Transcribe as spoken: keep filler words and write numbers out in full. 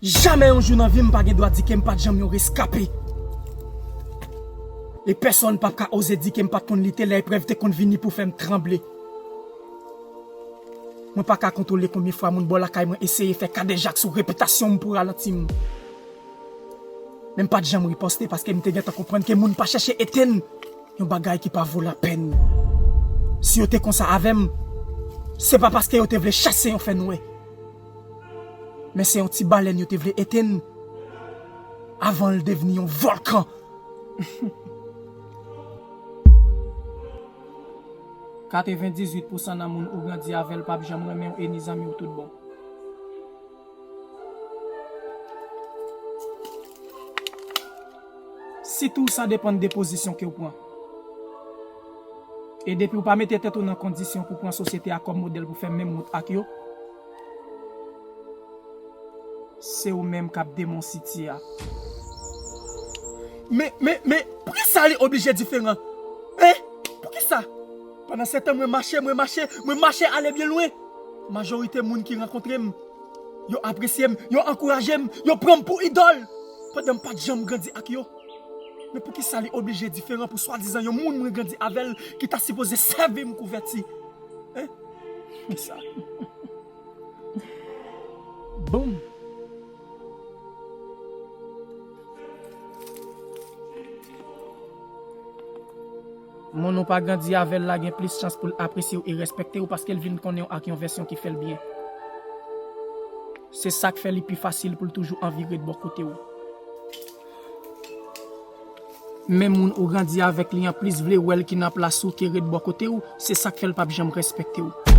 Jamè yon jou nan vi m pa gen dwa di ke m pa t janm yon reskape. E pèsonn p ap ka oze di ke m pa t konn lite lè eprèv te konn vini pou fè m tranble. Mwen pa ka kontwole konbyen fwa moun bò lakay mwen eseye fè kadejak sou repitasyon m pou ralanti m. Men m pa t janm riposte paske m te gentan konprann ke moun pa chèche etenn yon bagay ki pa vo lapèn. Si yo te konsa avè m, se pa paske yo te vle chase yon fènwè. Men se yon ti balèn yo te vle etenn avan l devni yon vòlkan. Katrevendizuit pousan nan moun ou grandi avè l p ap janm renmen w e ni zanmi w tout bon. Sitou sa depann de pozisyon ke w pran. E depi w pa mete tèt ou nan kondisyon pou pran sosyete a kòm modèl pou fè menm wout ak yo, se ou menm k ap demonstrate a. Men, men, men, poukisa li oblije diferan? Hein? Poukisa? Pandan se tan mwen mache, mwen mache, mwen mache ale byen lwen. Majorite moun ki rankontre m, yo apresye m, yo ankouraje m, yo pran m pou idòl. Pandan m pa t janm grandi ak yo. Men poukisa li oblije diferan pou swadizan yon moun mwen grandi avè l ki ta sipoze sèvi m kouvèti? Hein? Kisa? Boum! Moun ou pa grandi avè l la gen plis chans pou l apresye w e rèspèkte w paske l vin konnen w ak yon vèsyon ki fè l byen. Se sa k fè li pi fasil pou l toujou anvi ret bò kote w. Men moun ou grandi avèk li an plis vle wè l ki nan plas ou ke ret bò kote w, se sa k fè l p ap janm rèspèkte w.